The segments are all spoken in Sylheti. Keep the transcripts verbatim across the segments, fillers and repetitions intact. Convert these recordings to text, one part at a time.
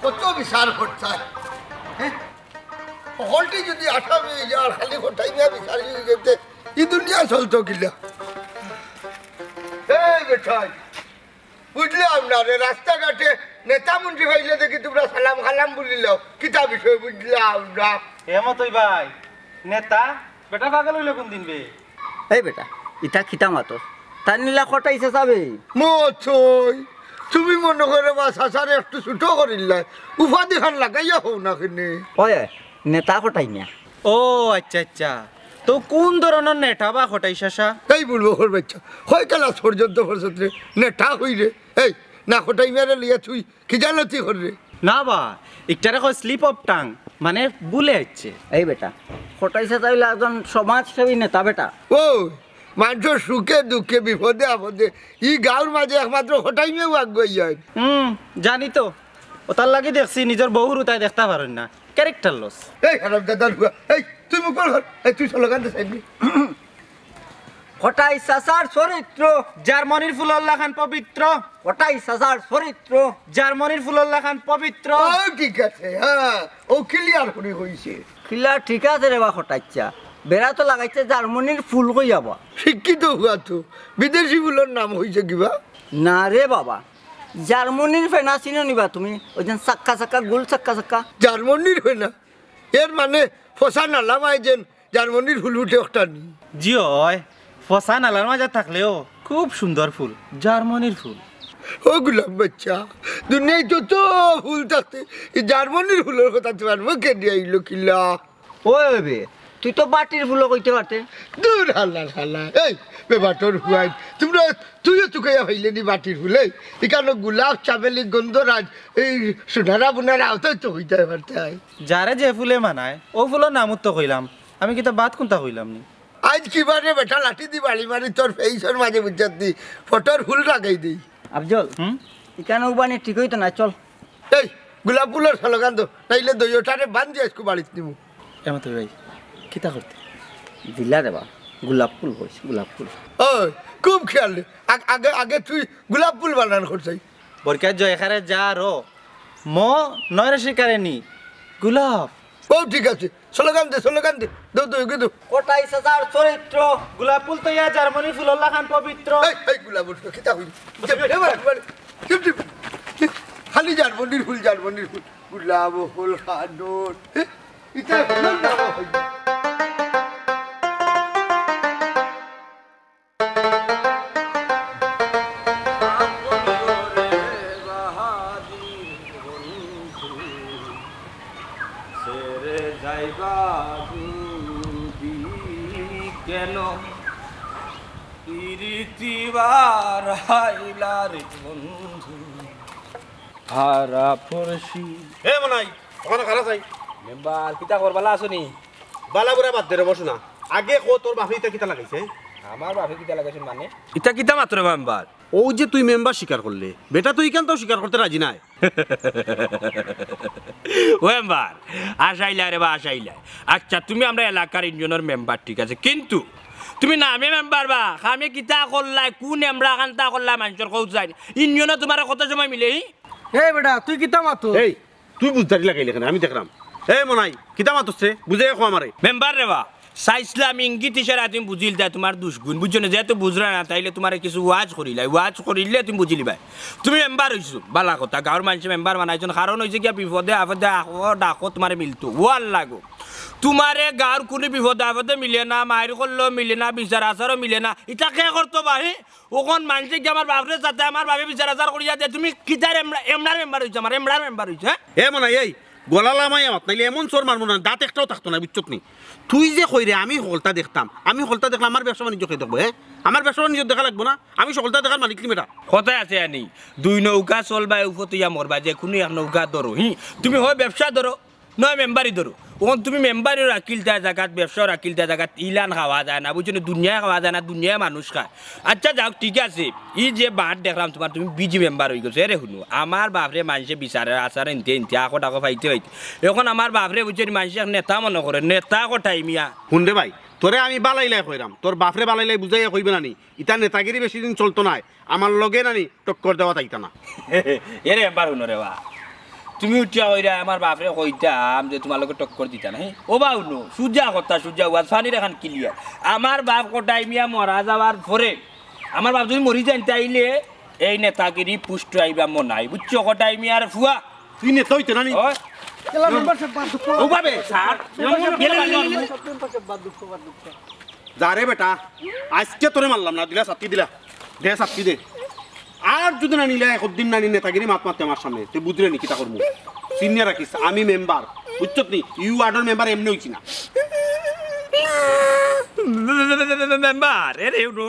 কত বিচার করতায়, হ্যাঁ? হকলটি যদি আসামি অইয়া আর খালি কটাই মিয়া বিচারি অইগেছে, ই দুনিয়া চলতো কিলা? এই বেটাই, বুঝলাম না রে, রাস্তাঘাটে নেতা মন্ত্রী পাইলে দেখি তুমরা সালাম কালাম বুলিলাও, কিতা বিষয় বুঝলাম না। এ মতই ভাই, নেতা বেটা পাগল অইলো কুনদিন বে? এই বেটা, ইতা কিতা মাতস? তার নিলা কটাই চাচা বে। মতই, তুমি মনো করো বা চাচারে একটু ছোট করিলায়, উপাধি খান লাগাইয়া কও না কেনে? ওই, নেতা কটাই মিয়া। ও আচ্ছা আচ্ছা, তো কুন ধরনর নেতা বা কটাই চাচা? এই বুড়বকর বাইচ্চা, কয় কালাত পর্যন্ত পড়ছত রে, নেতা কই রে? এই, না কটাই মিয়ারে লইয়া তুই খিজালতি কররে? না বা, ইকটারে কয় slip of tongue, মানে ভুলে আইছে। এই বেটা, কটাই চাচা অইলা একজন সমাজসেবী নেতা বেটা। ও, মানষর সুখে দুঃখে বিপদে আপদে ই গাউর মাঝে একমাত্র কটাই মিয়াউ আগুয়াইয়া আইন। হুম, জানি তো। অতার লাগি দেখছি নিজর বউর উতায় দেখতা পারইন না। Character loss। এই হারামজাদার ফুয়া, এই তুই মুখ বন্ধ কর, এই তুই স্লোগান দে সাইডে। কটাই চাচার চরিত্র জার্মানির ফুলর লাখান পবিত্র। কটাই চাচার চরিত্র জার্মানির ফুলর লাখান পবিত্র। ও ঠিক আছে, হ্যাঁ, ও clear করি কইছে। Clear ঠিক আছে রে বা কটাই চাচা, বেড়া তো লাগাইছে জার্মানির ফুল কইয়া বা। শিক্ষিত ফুয়া তো, বিদেশি ফুলর নাম কইছে কিবা? না রে বাবা, জার্মানির ফেনা চিনো নি বা তুমি? ওই যে চাক্কা চাক্কা, গোল চাক্কা চাক্কা। জার্মানির ফেনা? এর মানে ফসা নালা মাঝে যেন জার্মানির ফুল ফুটে অখটা নি? জি অয়, ফসা নালার মাঝে থাকলেও খুব সুন্দর ফুল, জার্মানির ফুল। ও গোলাপ বাইচ্চা, দুনিয়াত যত ফুল থাকতে ই জার্মানির ফুলর কথা তুমার মুখে দি আইলো কিলা? ওই বে, তুই তো বাটির ফুলও কইতে পারতে। দূর হালার হালা, এই বেবাটর ফুয়াইন, তুমরা, তুইও তুকাইয়া পাইলে নি বাটির ফুল? এই ইকানো গোলাপ, চামেলি, গন্ধরাজ, এই সোনারা বুনারা, অতাউ তো কইতায় পারতায়। যারে যে ফুলে মানায়, অউ ফুলর নামউ তো কইলাম। আমি কিতা বাদ কুনতা কইলাম নি? আইজ কিবারে বেটা লাঠি দি বাড়ি মারি তোর ফেইসর মাঝে বুঝছত নি, ফটর ফুল লাগাই দেই। আফজল, হুম? ইকানো উবানি ঠিক অইতো না, চল। এই, গোলাপ ফুলর স্লোগান দে, নাইলে দুইওটারে বান্ধিয়া আইজকু বাড়িত নিমু। এ মতই ভাই, কিতা করতে? দিলা রে বা, গোলাপ ফুল কইস, গোলাপ ফুল। ওই, খুব খেয়াল রে। আগ-, আগে, আগে তুই গোলাপ ফুল বানান করছাই। বরকাত জয়খারে যা রো, ম নয়রে শিকারে নি, গোলাপ। ও ঠিক আছে, স্লোগান দে, স্লোগান দে। দৌ, দৌ, এগিয়ে দৌ। কটাই চাচার চরিত্র। গোলাপ ফুল তো ইয়া জার্মানি ফুলর লাখান পবিত্র। এই, এই গোলাপ ফুল, কিতা কইলি? এ বাবা, এ বাবা, চুপ, চুপ। খালি জার্মানির ফুল, জার্মানির ফুল। গোলাপ ফুল খাদর। এ, ইতা ফুলর নাম অইল। ছেড়ে যাইবা যদি কেন, পিরিতি বারাইলার বন্ধু, হারা পড়শি। এ মনাই, ওখানে খারাপ চাই। মেম্বার, কিতা কর, বালা আছো নি? বালা বুরা বাদ দে রে, বস না। আগে কো, তোর বাপে ইতা কিতা লাগাইছে? আমার বাপে কিতা লাগাইছে মানে? ইতা কিতা মাতরে মেম্বার? অউ যে তুই মেম্বার স্বীকার করলে, বেটা তো ইখানতাও স্বীকার করতে রাজি নায়। ও মেম্বার, আশাইলা রে বা আশাইলা। আচ্ছা, তুমি আমরা এলাকার ইউনিয়নর মেম্বার, ঠিক আছে, কিন্তু তুমি নামে মেম্বার বা কামে কিতা করলায়, কুন এমরা কান্তা করলায়, মানষর কউত যায়নি। ইউনিয়নে তুমারে কত সময় মিলে, হি? এই বেটা, তুই কিতা মাতো? এই, তুই বুঝদারি লাগাইলে কেনে? আমি দেখরাম। এ মনাই, কিতা মাতস রে? বুঝাইয়া কও আমারে। মেম্বার রে বা, চাইছলাম ইঙ্গিত ইশারায় তুমি বুঝিলতায় তুমার দুষগুণ। বুঝছো না? যেহেতু বুঝরায় না, তাইলে তুমারে কিছু ওয়াজ করিলাই। ওয়াজ করিলে তুমি বুঝিলিবায়। তুমি মেম্বার অইছো, বালা কথা। গাউর মানষে মেম্বার বানাইছইন, কারণ অইছে গিয়া বিপদে আপদে আখো ডাকো তুমারে মিলতো। ও আল্লাগো। তুমারে গাউর কুনু বিপদে আপদে মিলে না, মাইর করলেও মিলে না, বিচার আচারও মিলে না। ইতা কে করতো বা, হি? অখন মানষে গিয়া আমার বাপরে চাতে, আমার বাপে বিচার আচার করিয়া দে, তুমি কিতার এমরা-, এমরার মেম্বার অইছো, আমার এমরার মেম্বার অইছো, হে? এ মনাই, এই গলা লামাইয়া মাত, নাইলে এমন চড় মারমু না, দাঁত একটাও থাকতো না, বুঝছত নি? তুই যে কইরে আমি হকলতা দেখতাম, আমি হকলতা দেখলে আমার ব্যবসা বাণিজ্য কে দেখবো, হে? আমার ব্যবসা বাণিজ্য দেখা লাগবো না? আমি হকলতা দেখার মালিক নি বেটা। কথায় আছে আনি, দুই নৌকা চলবায় উফতইয়া মরবায়, যেকুনু এক নৌকা ধরো, হি? তুমি হয় ব্যবসা ধরো, নয় মেম্বারি ধরো। অখন তুমি মেম্বারিও রাখিলতায় জাগাত, ব্যবসাও রাখিলতায় জাগাত, ইলান খাওয়া যায় না, বুঝছো নি? দুনিয়ায় খাওয়া যায় না, দুনিয়ায় মানুষ খায়। আচ্ছা যাউক, ঠিক আছে, ই যে বাট দেখরাম তুমার, তুমি বিজি মেম্বার অইগেছো। এরে হুনো, আমার বাপরে মানষে বিচারে আচারে ইনতে ইনতে, আখো ডাকো ফাইতে ফাইতে, অখন আমার বাপরে বুঝছো নি, মানষে এক নেতা মনো করে, নেতা কটাই মিয়া। হুন রে ভাই, তোরে আমি বালাইলাই কইরাম, তোর বাপরে বালাইলাই বুঝাইয়া কইবে না নি? ইতা নেতাগিরি বেশি দিন চলতো নায়, আমার লগে নানি টক্কর দেওয়া যাইতা না। এরে মেম্বার হুনো রে বা, তুমি উঠিয়া কইরা আমার বাপরে কইতাম যে তুমার লগে টক্কর দিতা না, হে? ও বাউনো, সুজা কথা, সুজা ওয়াজ, ফানির এখান ক্লিয়ার। আমার বাপ কটাই মিয়া মারা যাওয়ার পরে, আমার বাপ যদি মরি যাইন, তাইলে এই নেতাগিরি পুষ্ট আইবা মনাই, বুঝছো? কটাই মিয়ার ফুয়া। তুই নেতা অইতে না নি? ও? এলা মেম্বার সাব বাদ দেও। ও বাবে, স্যার। মেম্বার সাব গেলে, গেলে, গেলে। মেম্বার সাব বাদ দেও, বাদ দেও। যা রে বেটা, আইজকে তোরে মারলাম না, দিলা শাস্তি দিলা। দে শাস্তি দে। আর যদি না নিলে একদিন না নি নেতাগিরি মাত মারতে আমার সামনে, তুই বুঝলে নি কিতা করমু? চিনিয়া রাখিস, আমি মেম্বার, বুঝছত নি? ইউ ওয়ার্ডর মেম্বার এমনে অইছি না। মেম্বার, এরে উনো,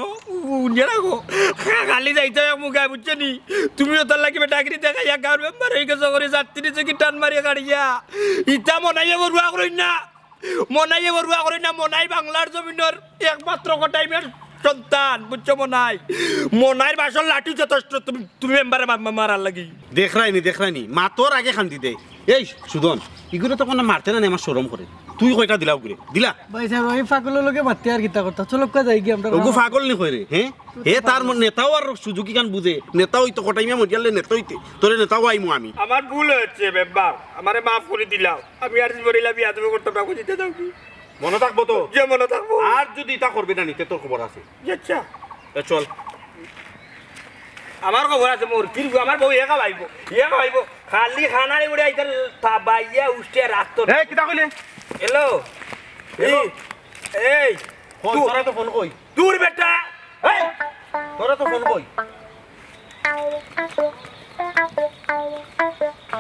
উনিয়া রাখো। খা-, খালি যাইতে হয় মুখে, বুঝছো নি? তুমিও তার লাগি বেটাগিরি দেখাইয়া গাঁওর মেম্বার অই গেছো করি, যাত্রী চকি টান মারিয়া কাড়িয়া। ইতা মনাইয়ে বড়ুয়া করইন না। মনাইয়ে বড়ুয়া করইন না, মনাই বাংলার জমিনর একমাত্র কটাই মিয়ার সন্তান, বুঝছো মনাই? মনাইর বাসর লাঠি যথেষ্ট তুমি, তুমি মেম্বারে মা-, মা-, মারার লাগি। দেখরায়নি, দেখরায়নি, মাতর আগে কান্দি দেয়। এই সুদন, ইগুরে তো কুনু মারতে না নি, আমার শরম করে। তুই কয়টা দিলা উগুরে? দিলা? ভাই সাব, ওই পাগলর লগে মাততে আর কিতা করতা? চলো, কা যাই গিয়া আমরা। ওগু পাগল নি কয় রে, হে? হে তার মন নেতাও আর সুযোগ ইখান বুঝে। নেতা অইতো কটাই মিয়া মরিয়ালে নেতা অইতে। তোরে নেতা অওয়াইমু আমি। আমার ভুল অইছে মেম্বার, আমারে মাফ করি দিলাও। আমি আর জীবনে ইলা বিয়াদবি করতাম না, বুঝিতে দাও কি? মনো থাকবো তো? যে মনো থাকবো। আর যদি ইতা করবে না নি, তে তোর খবর আছে। আচ্ছা। এ চল। আমার খবর আছে মোর, কিন্তু আমার বউ একা পাইবো, একা পাইবো। খালি খানারে উড়ে আইতার তা বাইয়া উঠে রাখতো না। এই, কিতা কইলে? হ্যালো? হ্যালো? এই, এই, কই, তু-, তোরা তো ফোন কই? দূর বেটা। এই, তোরা তো ফোন কই?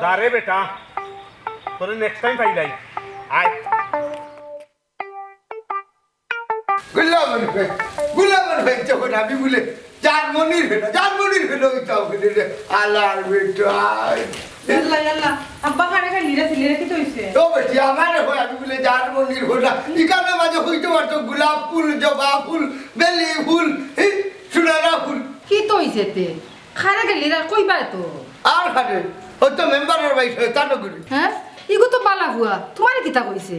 যা রে বেটা, তোরে নেক্সট টাইম পাইলাই। আয়। গোলাম ভাই, গোলাম ভাই, যখন আমি বলে জার্মানির হলো, জার্মানির হলো, ওইটাও হলো রে, আলার বেটা। ইয়াল্লা, ইয়াল্লা। আব্বা কারে খালি রে, ছিলি রে, কিতা অইছে? ও বেটি, আমারে হয়, আমি বলে জার্মানির হলো। ইখানে মাঝে হইতে পারতো গোলাপ ফুল, জবা ফুল, বেলি ফুল, এই সুনারা ফুল। কিতা অইছে তে? কারে খালি রে, কইবা তো। আর কারে, ও তো মেম্বারর ভাই শয়তান গুরি। হ্যাঁ? ইগু তো বালা ফুয়া, তুমারে কিতা কইছে?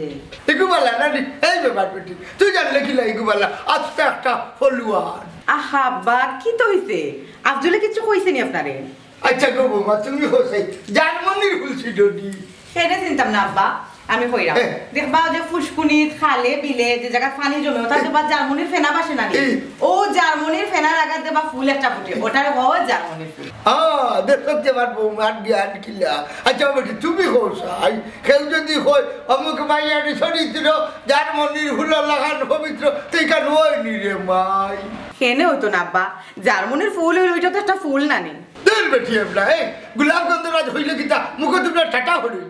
ইগু বালা না নি, এই বেমার বেটি। তুই জানলে কিলা ইগু বালা? আস্তে একটা ফলুয়ার। আহা আব্বা, কিতা অইছে? আফজলে কিছু কইছে নি আপনারে? আচ্ছা গো বৌমা, তুমি কও চাই, জার্মানির ফুল ছিলো নি? কেনে চিনতাম না আব্বা, আমি কইরাম। এ। দেখবা যে ফুসকুনিত, খালে, বিলে, যে জাগাত পানি জমে, ওটাত দেখবা জার্মানির ফেনা ভাসে না নি? এই। ও জার্মানির ফেনার আগাত দেখবা ফুল একটা ফুটে, ওটারে কয় জার্মানির ফুল। হ্যাঁ, দেখো যে আমার বৌমার জ্ঞান কিলা। আচ্ছা বেটি, তুমি কও চাই, কেউ যদি কয়, অমুক মাইয়ার চরিত্র জার্মানির ফুলর লাখান পবিত্র, তে ইখান অয় নি রে মাই। কেনে অইতো না আব্বা, জার্মানির ফুল অইলে ওইটা তো একটা ফুল না নি? দূর বেটি এবলা, এই গোলাপ গন্ধরাজ হইলে কিতা, মুখো তোমরা ঠাটা হইলি।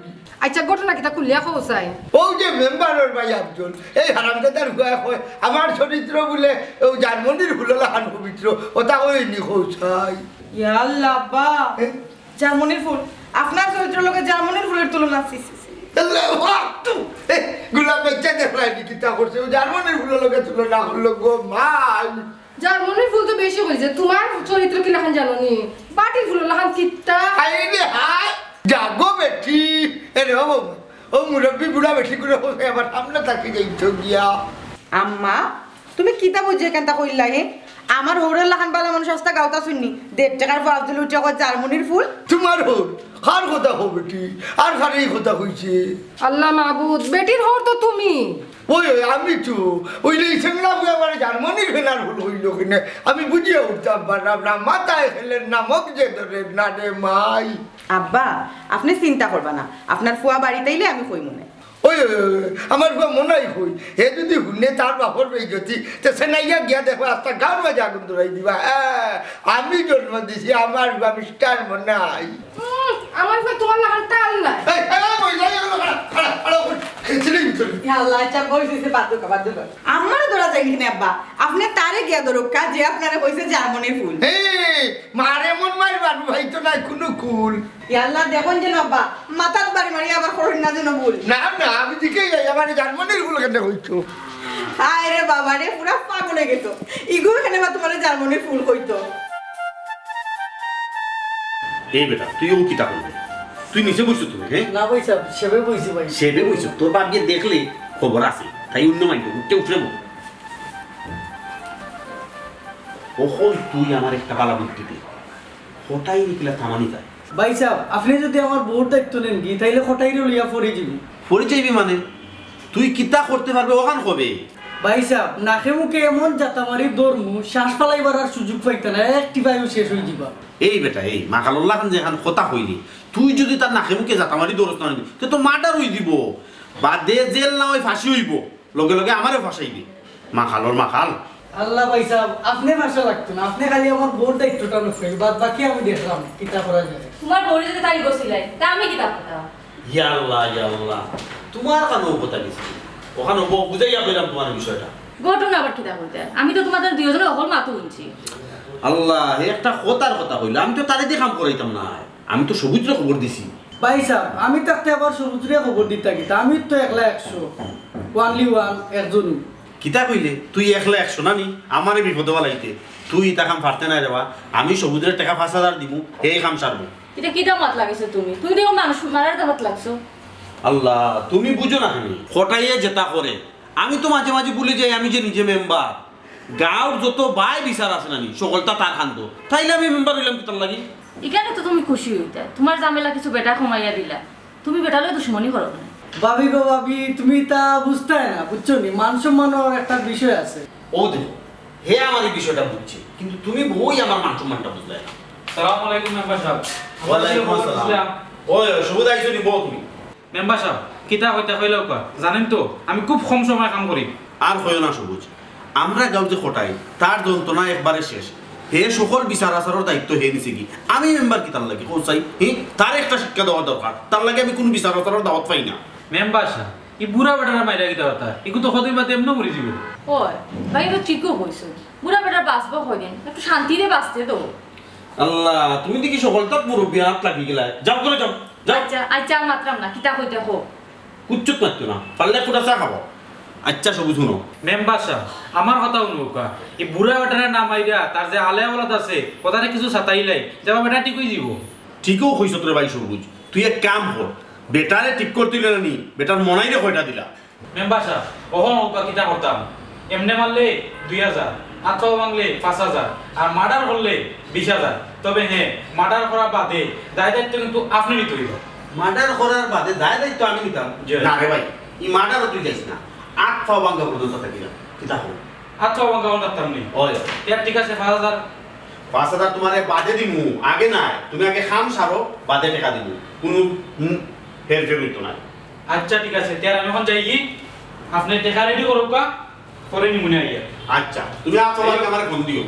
আচ্ছা, ঘটনা কিতা খুলিয়া কও চাই? ও যে মেম্বারর ভাই আফজল, এই হারামজাদার ফুয়ায় কয়, আমার চরিত্র বুলে ও জার্মানির ফুলর লাখান পবিত্র, ওটা অয় নি কও চাই। ইয়া আল্লাহ, আব্বা। এ? জার্মানির ফুল। আপনার চরিত্রর লগে জার্মানির ফুলর তুলনা, ছি, ছি, ছি। আল্লাহ, ওয়াক্তু। এ, গোলাপ বেচ্চা দেখলাই নি কিতা করছে, ও জার্মানির ফুলর লগে তুলনা করলো গো মাই। জার্মানির ফুল তো বেশি অইছে, তুমার চরিত্র কিলাখান জানো নি? বাটির ফুলর লাখান কিত্তা। হায় রে হায়, জাগো বেটি। এ রে, ও বৌমা, ও মুরব্বি বুড়া বেটি করে হোক, আমার সামনে থাকি যাইতো গিয়া। আম্মা, তুমি কিতা বুঝিয়া কেনতা কইলা হে? আমার হউরর লাখান বালা মানুষ আস্তা গাউত আছইন নি। দেড় টেকার ফুয়া আফজলে উঠিয়া কয় জার্মানির ফুল। তুমার হউর? কার কথা কও বেটি? আর কারে ই কথা কইছে? আল্লাহ মাবুদ, বেটির হউর তো তুমি। ওই, ওই, আমি তো, ওই রে, এই সেংলা বুয়া আমার জার্মানির ফেনার ফুল কইলো কেনে? আমি বুঝিয়া উঠতাম পারলাম না, মাথায় খেলেন না, মগজে ধরেন না রে মাই। আব্বা, আপনে চিন্তা করবা না, আপনার ফুয়া বাড়িত আইলে আমি কইমুনে। ওই, ওই, ওই, ওই, আমার ফুয়া মনাই কই, হে যদি হুনে তার বাপর বেইজ্জতি, তে সেনাইয়া গিয়া দেখবা, আস্তা গাউর মাঝে আগুন ধরাই দিবা। হ্যাঁ, আমি জন্ম দিছি, আমার ফুয়া মিস্টার মনাই। উম, আমার ফুয়া তুমার লাখান টাল নাই। এই, এই, এই, ওই, এই, এই, খাড়া, খাড়া, খাড়া, ওই, এই, ছেলে ভিতরে। ইয়া আল্লাহ, আচ্ছা, বই দিছে, বাদ দেউক্কা, বাদ দেউক্কা। আমারে ধরা যায় কেনে আব্বা? আপনে তারে গিয়া ধরউক্কা, যে আপনারে কইছে জার্মানির ফুল। এই, মারে মন মারি বানু ভাই তো নাই কোনো কুল। ইয়া আল্লাহ, দেখইন যেন আব্বা, মাথাত বাড়ি মারি আবার করইন না যেন ভুল। না, না, আমি দিকে যাই, আমার জার্মানির ফুল কেনে কইছো? হায় রে বাবা রে, পুরা পাগল অই গেছো। ইগু কেনে বা তুমারে জার্মানির ফুল কইতো? এই বেটা, তুই ও কিতা করলি? তুই নিচে বইছস তুমি, হ্যাঁ? না ভাই সাহেব, সেবে বইছি ভাই। সেবে বইছস? তোর বাপ গিয়ে দেখলে খবর আছে, তাই অন্য মাইন্ড করবো, কেউ উঠলে বল। অখন তুই আমার একটা বালা বুদ্ধি দে। হঠাৎ নিকলা থামানি যায়। ভাইসাব, আপনে যুদি আমার বউর দায়িত্ব নেইন গি, তাইলে কটাইরে লইয়া ফরি যিমু। ফরি যাইবি মানে? তুই কিতা করতে পারবে অখান কবে? ভাইসাব, নাকে মুখে এমন জাতা মারি ধরমু, শ্বাস ফালাইবার আর সুযোগ পাইতা না, এক টিপায়ও শেষ অইযিবা। এই বেটা, এই মাকালর লাখান যেখান কথা কইলি, তুই যুদি তার নাকে মুখে জাতা মারি ধরস না নি, তে তো মার্ডার অই যিবো। বাদে জেল না অয় ফাঁসি অইবো। লগে লগে আমারে ফাঁসাইবি। মাকালর মাকাল। আল্লাহ ভাইসাব, আপনে ফাঁসা লাগতো না, আপনে খালি আমার বউর দায়িত্বটা নেইন, বাদ বাকি আমি দেখরাম কিতা করা যায়। তুমার বউরে যুদি তাই গছিলাই, তা আমি কিতা করতাম? ইয়া আল্লাহ, ইয়া আল্লাহ, তুমার কানো কথা গেছে? অখান বউ বুঝাইয়া কইলাম তুমার বিষয়টা। ঘটনা আবার কিতা কইতে? আমি তো তুমাদের দুইজনর হকল মাত হুনছি। আল্লাহ, হে একটা কথার কথা কইলা, আমি তো তারে দিয়া কাম করাইতাম না। আমি তো সবুজরে খবর দিছি। ভাইসাব, আমি থাকতে আবার সবুজরে খবর দিতা কিতা? আমি তো একলা একশো, only one, একজন। কিতা কইলে? তুই একলা একশো না নি? আমারে বিপদো ফালাইতে। তুই ইতা কাম পারতে নায় রে বা। আমি সবুজরে টেকা পাঁচ হাজার দিমু, হে ই কাম সারবো। ইটা কিতা মাত লাগাইছো তুমি? তুমি দেখো মানুষ মারার দামাত লাগছো। আল্লাহ, তুমি বুঝো না কেনে? কটাইয়ে যেতা করে। আমি তো মাঝে মাঝে ভুলি যাই আমি যে নিজে মেম্বার। গাঁওর যত বায় বিচার আছে না নি, সকলতা তার কান্দো। তাইলে আমি মেম্বার অইলাম কিতার লাগি? ইখানে তো তুমি খুশি অইতায়, তুমার ঝামেলা কিছু বেটায় কমাইয়া দিলা, তুমি বেটার লগে দুশমনি করো না। ভাবি গো ভাবি, তুমি ইতা বুঝতায় না, বুঝছো নি? মান সম্মানর একটা বিষয় আছে। ও দেখো, হে আমার ই বিষয়টা বুঝছে, কিন্তু তুমি বউই আমার মান সম্মানটা বুঝলায় না। সালাম আলাইকুম মেম্বার সাব। ওয়ালাইকুম আসসালাম। ওই, সবুজ আইছো নি? বও তুমি। মেম্বার সাব, কিতা কইতা কইলাউক্কা, জানইন তো আমি খুব কম সময় কাম করি। আর কইও না সবুজ, আমরা গাঁওর যে কটাই, তার যন্ত্রণা একবারে শেষ। হে সকল বিচার আচারর দায়িত্ব হে নিছে গি। আমি মেম্বার কিতার লাগি, কও চাই? হি, তার একটা শিক্ষা দেওয়া দরকার। তার লাগি আমি কুনু বিচার আচারর দাওয়াত পাই না। মেম্বার সাব, ই বুড়া বেটারে মাইরা কিতা করতা? ইগু তো কদিন বাদে এমনেউ মরি যিবো। ওই, ভাই, ইতা ঠিকউ কইছো। বুড়া বেটা বাঁচবো কয়দিন? একটু শান্তিতে বাঁচতে দেও। আল্লাহ, তুমি দেখি সকলতা মুরব্বিয়ানাত লাগি গেলায়। যাও, ঘরো যাও, যাও। আচ্ছা, আচ্ছা, আর মাতরাম না, কিতা কইতে কও। কুচ্ছুত মাততো না, পারলে এক ফুটা চা খাবো। আচ্ছা, সবুজ, হুনো। মেম্বার সাব, আমার কথা হুনউক্কা, ই বুড়া বেটারে না মাইরা, তার যে আলে আওলাদ আছে, অতারে কিছু সাতাইলাই, যেবা বেটা ঠিক অই যিবো। ঠিকউ কইছত রে ভাই সবুজ, তুই এক কাম কর, বেটারে ঠিক করতে অইলে না নি, বেটার মনাইরে কয়টা দিলা? মেম্বার সাব, অখন অউক্কা কিতা করতাম? এমনে মারলে দুই হাজার, আত পাও ভাঙলে পাঁচ হাজার, আর মার্ডার করলে বিশ হাজার। তবে হে, মার্ডার করার বাদে দায় দায়িত্ব কিন্তু আপনে নিতে অইবো। মার্ডার করার বাদে দায় দায়িত্ব আমি নিতাম? জি। না রে ভাই, ই মার্ডারো তুই যাইস না, আত পাও ভাঙা পর্যন্ত থাকি না, কিতা কও? আত পাও ভাঙা অখন থাকতাম নি? ওই। তে ঠিক আছে, পাঁচ হাজার। পাঁচ হাজার তুমারে বাদে দিমু, আগে নায়। তুমি আগে কাম সারো, বাদে টেকা দিমু। কুনু, হুম, হেরফের অইতো নায়। আচ্ছা, ঠিক আছে, তে আর আমি অখন যাইগি। আপনে টেকা রেডি করউক্কা, পরে নিমুনে আইয়া। আচ্ছা, তুমি আত পাও ভাঙলে আমারে ফোন দিও।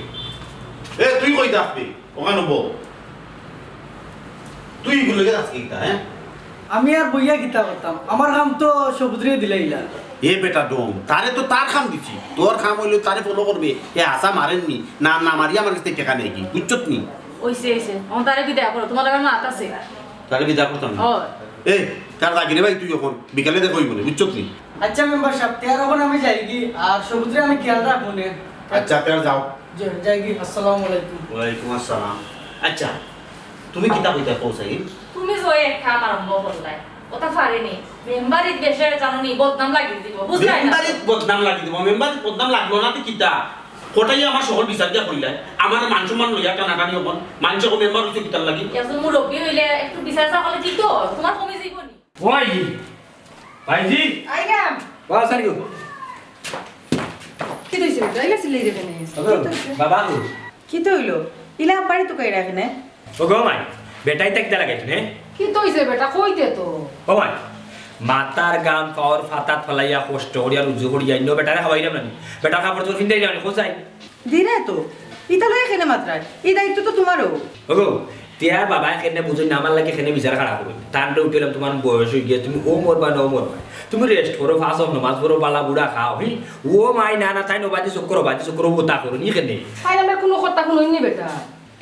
এ, তুই কই থাকবি? অখানো বও। তুই ইগুর লগে আজকে কিতা, হে? আমি আর বইয়া কিতা করতাম? আমার কাম তো সবুজরে দিলাইলা। এ বেটা ডন, তারে তো তার কাম দিছি, তোর কাম অইলো তারে ফলো করবে। এ হাছা মারের নি, না, না মারি আমার গেছ থাকি টেকা নেয় গি, বুঝছত নি? অইছে, অইছে, অখন তারে বিদায় করো, তুমার লগে আমার মাত আছে। তারে বিদায় করতাম না। অয়। এ, তার লাগি রে ভাই, তুই অখন বিকালে দেখা অইবো নে, বুঝছত নি? আচ্ছা মেম্বার সাব, তে আর অখন আমি যাইগি, আর সবুজরে আমি খিয়াল রাখমুনে। আচ্ছা, তে আর যাও। জি, যাইগি, আসসালামু আলাইকুম। ওয়ালাইকুম আসসালাম। আচ্ছা, তুমি কিতা কইতা কও চাই? তুমি যে এক কাম আরম্ভ করলায়, অতা পারে নি। মেম্বারিত বেশে জানো নি, বদনাম লাগি দিবো, বুঝলায় না? মেম্বারিত বদনাম লাগি দিবো, মেম্বারিত বদনাম লাগলো না তে কিতা? কটাইয়ে আমার সকল বিচার দিয়া করিলায়, আমার মান সম্মান লইয়া টানাটানি অখন, মানষে কয় মেম্বার অইছো কিতার লাগি? একজন মুরব্বি অইলে একটু বিচার আচার করলে ঠিক তো, তুমার কমি যাইবো নি? ওই, ভাইজি। আইলাম। বাবা, স্যার, কি? কিতা অইছে বেটা? ইলা চিল্লাই যাবে না। ওগো, কিতা অইছে? বাবা, কই? কিতা অইলো? ইলা বাড়ি তো কাইরা এখানে? ওগো মাই, বেটায় ইতা কিতা লাগাইছে নে? কিতা অইছে বেটা? কইতে তো। ও মাই, মাথার ঘাম পাওর ফাতাত ফালাইয়া কষ্ট করিয়া রুজি করিয়া ইনো বেটারে খাওয়াইলাম না নি? বেটার কাপড় চোপড় ফিন্দাইলাম না নি? কোথায়? দিরায় তো, ইতা লইয়া কেনে মাতরায়? ই দায়িত্ব তো তুমারও। ওগো, তে আর বাবায় কেনে বুঝইন না, আমার লাগি কেনে বিচার খাড়া করইন। তানরে উঠাইলাম, তুমার বয়স অইগিয়া, তুমি অউ মরবায় না অউ মরবায়। তুমি rest করো, পাঁচ ওয়াক্ত নমাজ পড়ো, ভালা বুড়া খাও, হি? ও মাই, না, না, তাইন অবায়দি চক্কর, অবায়দি চক্কর, অতা করইন, ই কেনে? তাইন আমরার কুনু কথা হুনইন নি বেটা।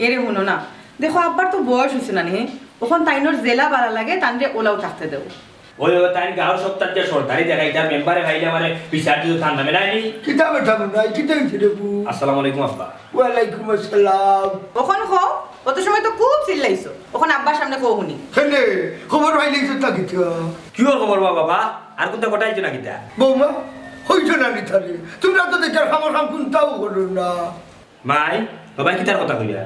এরে হুনো না, দেখো, আব্বার তো বয়স অইছে না নি, অখন তাইনর যেলা ভালা লাগে, তানরে অলাউ থাকতে দেও। ওই, ওই, তাইন গাঁওর সব তার যে সর্দারি দেখাইতা, মেম্বারে পাইলে আমারে বিচার দিতো তার নামে, নায় নি? কিতা বেটা মনাই, কিতা অইছে রে বু? আসসালামু আলাইকুম আব্বা। ওয়ালাইকুম আসসালাম। অখন কও, অত সময় তো খুব চিল্লাইছো। অখন আব্বার সামনে কও হুনি। কেনে, খবর পাইলে তো তা কিতা? কিওর খবর বা বাবা? আর কুনতা ঘটাইছে না কিতা? বৌমা, কইছো না নি তারে? তুমরা তো দেখার খবর খাম কুনতাও করো না। মাই, বাবায় কিতার কথা কইরা?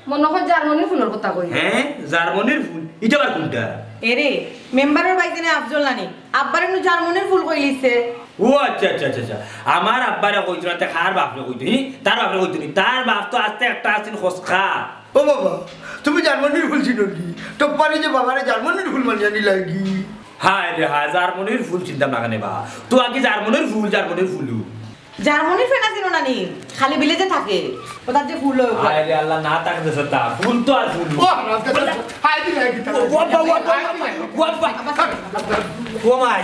মনো কয় জার্মানির ফুলর কথা কই। হে, জার্মানির ফুল? ইটা আবার কুনটা? এরে, মেম্বারর ভাইজানে আফজল নানি, আব্বারে নু জার্মানির ফুল কইলিছে। ও আচ্ছা, আচ্ছা, আচ্ছা, আচ্ছা। আমার আব্বারে কইতো না, তে কার বাপরে কইতো? হি? তার বাপরে কইতো নি? তার বাপ তো আস্তা একটা আছিল খসখা। ও বাবা, তুমি জার্মানির ফুল চিনো নি? তো পারি যে বাবারে জার্মানির ফুল মানিয়া নিলাইগি। হায় রে হায়, জার্মানির ফুল চিনতাম না কেনে বা? তো আগে জার্মানির ফুল, জার্মানির ফুল। জার্মানির ফেনা চিনো না নি? খালি বিলেতে থাকে। ও তার যে ফুল অয়। হায় রে আল্লাহ, না থাকতে সত্তা, ফুল তো আর ফুল। ও হারাম দাদা, হায় দিলে কিতা? ও বাবা, ও বাবা, ও বাবা। ও মাই,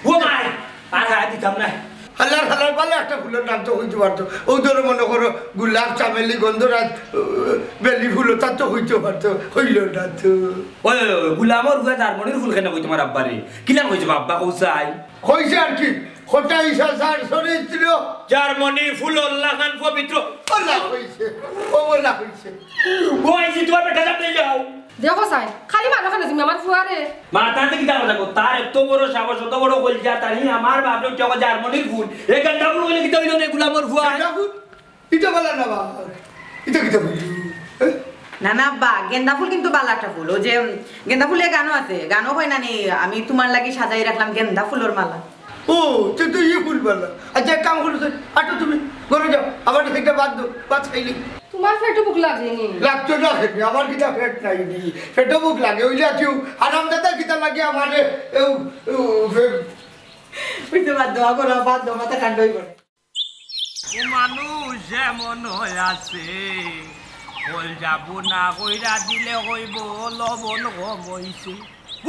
ও মাই, আর হায় দিতাম না। আল্লাহর হালাল ভালা একটা ফুলর নাম তো কইতে পারতো। ও ধরো মনো করো গোলাপ, চামেলি, গন্ধরাজ, আহ, বেলি ফুল, তার তো কইতে পারতো, কইলো না তো। ওই, ওই, ওই, গোলামর ফুয়া জার্মানির ফুল কেনে কই তুমার আব্বারে? কিলান কইছে আব্বা কও চাই? কইছে আর কি, কটাই সাজার চরিত্র। জার্মানি ফুল আল্লাহ খান পবিত্র। আল্লাহ কইছে, ও আল্লাহ কইছে। ও আইছি, তুমার বেটা সামনে যাও। দেখো চাই, খালি মারো কেনে তুমি আমার ফুয়ারে? মারতাম তে কিতা করতাম? তার এত বড় সাহস, অত বড় কলিজা, তার হি আমার বাপরে উঠিয়া কয় জার্মানির ফুল। এ গেন্দা ফুল কইলে কিতা অইলো রে গোলামর ফুয়া? গেন্দা ফুল? ইটা বালা না বা? ইটা কিতা কইলি? হ্যাঁ? না, না, বা, গেন্দা ফুল কিন্তু বালা একটা ফুল। ও যে, উম, গেন্দা ফুলে গানও আছে, গানও কয় না নি, "আমি তুমার লাগি সাজাই রাখলাম গেন্দা ফুলর মালা।" ও, তে তো ই ফুল বালা। আচ্ছা, এক কাম করো, আটো তুমি, ঘরো যাও, আবার একটা বাদ দাও, বাদ খাইলি। তুমার পেটো ভুক লাগেনি? লাগতো না খেতে, আমার কিতা পেট নাই নি, পেটো ভুক লাগে। ওই যে আছিও, হারাম দাদা কিতা লাগে আমারে, এও, এও, ফে- ওই তো বাদ দাও, আগো না, বাদ দাও, মাথা ঠান্ডা হইব না। ও মানুষ এমন আছে, কল যাবো না কইরা দিলে কইব লবণ কম হইছে।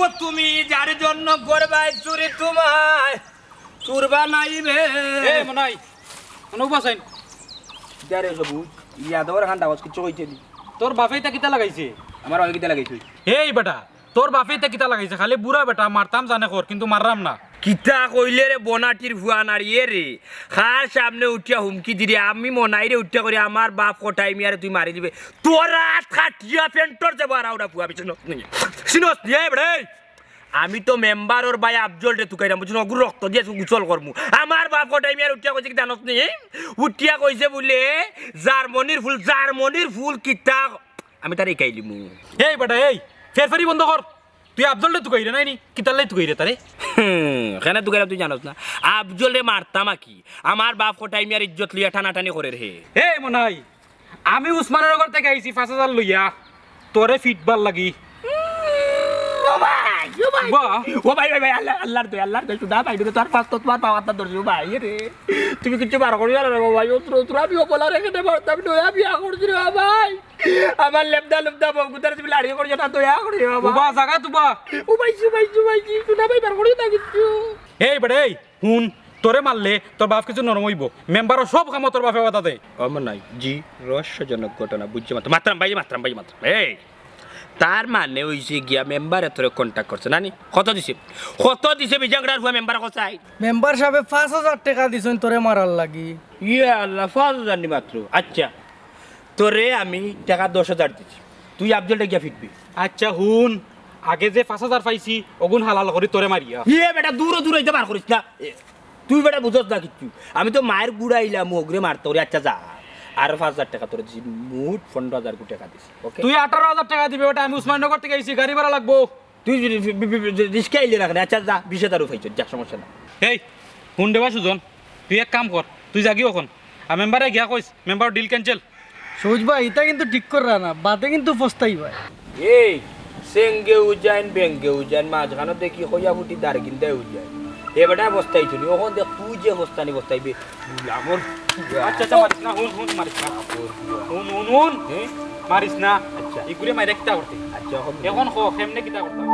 ও তুমি যার জন্য করবায় চুরি তোমায় চুর বানাইবে। এ মনাই, মনে উবা চাইন। যারে সবুজ, ইয়াদবর খান দাওয়াজ কিচ্ছু কইতে দি। তোর বাপে ইতা কিতা লাগাইছে? আমার বাপে কিতা লাগাইছে? এই বেটা, তোর বাপে ইতা কিতা লাগাইছে? খালি বুড়া বেটা, মারতাম জানে কর, কিন্তু মাররাম না। কিতা কইলে রে বনাটির ফুয়া নাড়িয়ে রে? কার সামনে উঠিয়া হুমকি দিরে? আমি মনাইরে উঠিয়া করি, আমার বাপ কটাই মিয়ারে তুই মারি দিবে। তোর আত কাটিয়া পেন্টর যাবো আর আউরা ফুয়া বিচে নস নিয়ে। সিনস নিয়ে বেড়ে। আমি তো মেম্বারর ভাই আফজলরে তুকাইরাম, বুঝছো? অগুর রক্ত দিয়া গোসল করমু। আমার বাপ কটাই মিয়ারে উঠিয়া কইছে কি জানস নি? উঠিয়া কইছে বুলে, "জার্মানির ফুল, জার্মানির ফুল কিতা?" আমি তারে ইকাইলিমু। এই বেটা, এই, ফেরফেরি বন্ধ কর। তুই আফজলরে তুকাইরে নাই নি? কিতার লাগি তুকাইরে তারে? হুম, কেনে তুকাইরাম তুই জানস না? আফজলরে মারতাম আকি? আমার বাপ কটাই মিয়ার ইজ্জত লইয়া টানাটানি করের হে। এই মনাই, আমি উসমাননগর থাকি আইছি পাঁচ হাজার লইয়া, তোরে ফিটবার লাগি। ও ভাই, ও ভাই। বাহ। ও ভাই, ভাই, ভাই, আল্লাহ, আল্লাহর দোহাই, আল্লাহর দোহাই, শুধু ভাই, তুমি তো আর পাঁচ তত বার পাওয়ার দরজা, ভাই, রে। তুমি কিচ্ছু বার করিও না রে, ভাই, ও তোর, তোর আমি অপলার এখানে মারতাম, নয়া বিয়া করছি রে, ভাই। আমার লেবদা, লেবদা বউ, কুতারে তুমি লাড়ি করিও না, দয়া করিও, ভাই। উবা, জাগা তুবা। ও ভাই, ও ভাই, ও ভাই, শুধু ভাই, বার করিও না কিচ্ছু। এই বেটা, এই। হুন, তোরে মারলে তোর বাপ কিছু নরম অইবো। মেম্বারর সব কামো তোর বাপে বাধা দেয়। ও মনাই, জি, রহস্যজনক ঘটনা, বুঝছি মাত্র। মাতরাম ভাই, মাতরাম ভাই, মাতরাম। এই, তার মানে অইছে গিয়া মেম্বারে তোরে contact করছে, না নি? কত দিছে? কত দিছে বিজাংরার ফুয়া মেম্বারে কছাই? মেম্বার সাবে পাঁচ হাজার টেকা দিছইন তোরে মারার লাগি। ইয়া আল্লাহ, পাঁচ হাজার নি মাত্র? আচ্ছা, তোরে আমি টেকা দশ হাজার দিছি, তুই আফজলরে গিয়া ফিটবি। আচ্ছা হুন, আগে যে পাঁচ হাজার পাইছি, অগুন হালাল করি তোরে মারিয়া। ইয়ে বেটা, দূর দূর অইতে বার করিস না। এ, তুই বেটা বুঝস না কিচ্ছু। আমি তো মায়ের গুড়া আইলাম, ওগরে মারতে করি। আচ্ছা যা, আর পাঁচ হাজার টেকা তোরে দিছি, মোট পনেরো হাজার টেকা দিছি। ওকে? তুই আঠারো হাজার টেকা দিবে বেটা, আমি উসমাননগর থাকি আইছি, গাড়ি ভাড়া লাগবো। তুই যদি ফি-, বি-, বি-, বি-, রিস্কা আইলে না কেনে? আচ্ছা যা, বিশ হাজারও পাইছ, যা, সমস্যা নাই। এই, হুন দেবা সুজন, তুই এক কাম কর, তুই যাগি অখন। আর মেম্বারে গিয়া কইস, মেম্বার deal cancel। সবুজ ভাই, ইতা কিন্তু ঠিক কররা না, বাদে কিন্তু পস্তাইবায়। এই, সেঙ্গে উজাইন, বেঙ্গে উজাইন, মাঝখানো দেখি কইয়া ফুটি দারগিন দেয় উজাইন। এ বেটা পস্তাইতো নি, অখন দেখ তুই যে পস্তানি পস্তাইবে। বুলামর। আচ্ছা, আচ্ছা, মারিস না, হুন, হুন, মারিস না। হুন, হুন, হুন। এ? মারিস না। আচ্ছা। ইগুরে মাইরা কিতা করতে? আচ্ছা, অখন অখন ক, কেমনে কিতা করতাম?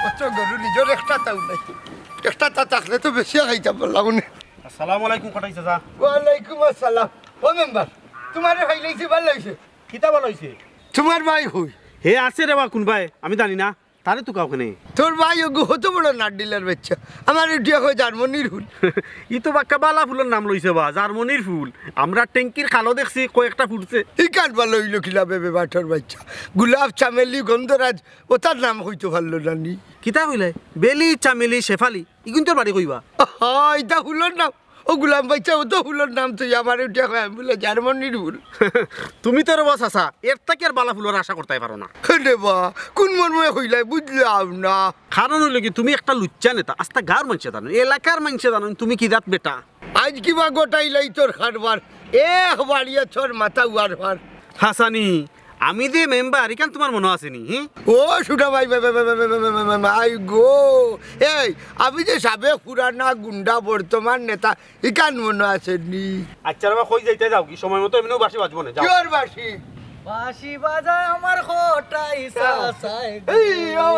অত গরু নিজর একটা তাও নাই। একটা তা থাকলে তো বেশি খাইতাম পারলাম নে। আসসালামু আলাইকুম, কটাই চাচা। ওয়ালাইকুম আসসালাম। ও মেম্বার, তুমারে পাইলাইছি, ভালা অইছে। কিতা ভালা অইছে? তুমার ভাই কই? হে আছে রে বা, কুন ভাই? আমি জানি না। তারে তুকাও কেনে? তোর ভাই ওগু কত বড় নাট ডিলার বাচ্চা, আমারে উঠিয়া কয় জার্মানির ফুল। ই তো বাক্কা বালা ফুলর নাম লইছে বা, জার্মানির ফুল। আমরা ট্যাঙ্কির খালো দেখছি কয়েকটা ফুটছে। ইখান বালা অইলো কিলা বে বেবাটর বাচ্চা? গোলাপ, চামেলি, গন্ধরাজ, অতার নাম কইতো পারলো না নি। কিতা কইলে? বেলি, চামেলি, শেফালি, ইগুইন্তর বাড়ি কই বা? ইতা ফুলর নাম। ও গোলাম বাচ্চা, অত ফুলর নাম তুই আমারে উঠিয়া কয়, আমি বুলে জার্মানির ফুল। তুমি তো রে বা চাচা, এর থাকি আর বালা ফুলর আশা করতায় পারো না। হে রে বা, কুন মর্মে কইলায় বুঝলাম না। কারণ অইলো কি, তুমি একটা লুচ্চা নেতা, আস্তা গাঁওর মানষে জানইন, এলাকার মানষে জানইন তুমি কি জাত বেটা। আইজ কিবা গোটাইলাই তোর কারবার, এক বাড়িয়ে তোর মাথা উয়ার ফার। হাসানি, আমি যে মেম্বার, ইখান তুমার মনো আছে নি, হি? ও সুনা ভাই, ভাই, ভাই, ভাই, ভাই, ভাই, ভাই, ভাই, ভাই, ভাই গো। এই, আমি যে সাবেক পুরানা গুন্ডা, বর্তমান নেতা, ইখান মনো আছে নি? আচ্ছা রে বা, কই যাইতায় যাওগি, সময় মতো এমনেউ বাঁশি বাজবো না, যাও। কিওর বাঁশি? বাঁশি বাজায় আমার কটাই চাচায় গো। এই, ও,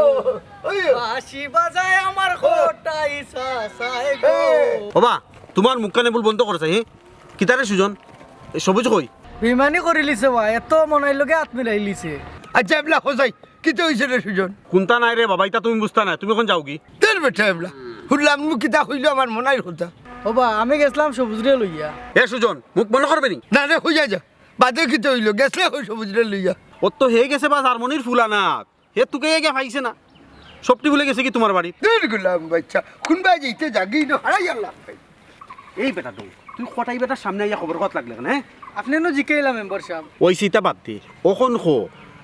ওই, ও। বাঁশি বাজায় আমার কটাই চাচায় গো। এই। ওবা, তুমার মুখখান এবলা বন্ধ করো চাই, হি? কিতারে সুজন? এ সবুজ কই? বেইমানি করিলিছে বা, এত মনাইর লগে আত মিলাইলিছে। আচ্ছা, এবলা কও চাই, কিতা অইছে রে সুজন? কুন্তা নাই রে বাবা, ইতা তুমি বুঝতা নায়, তুমি অখন যাওগি। দের বেটা এবলা, হুনলাম নু কিতা কইলো আমার মনাইর কথা। ওবা, আমি গেছলাম সবুজরে লইয়া। এ সুজন, মুখ বন্ধ করবে নি? না রে, কইয়া যা, বাদে কিতা অইলো, গেছলে কই সবুজরে লইয়া? অত তো হে গেছে বা জার্মানির ফুল আনাত। হে তুকাইয়া গিয়া পাইছে না। সবটি বুলে গেছে কি তুমার বাড়িত? দের গোলাম বাচ্চা, কুনবায় যাইতে যাগি না, হারাই আল্লাহ। এই বেটা, তুই, তুই কটাই বেটার সামনে আইয়া খবর কত লাগলে কেনে, হে? আপনে নু জিকাইলা মেম্বার সাব। ওই সিতা বাদ দে, অখন কও,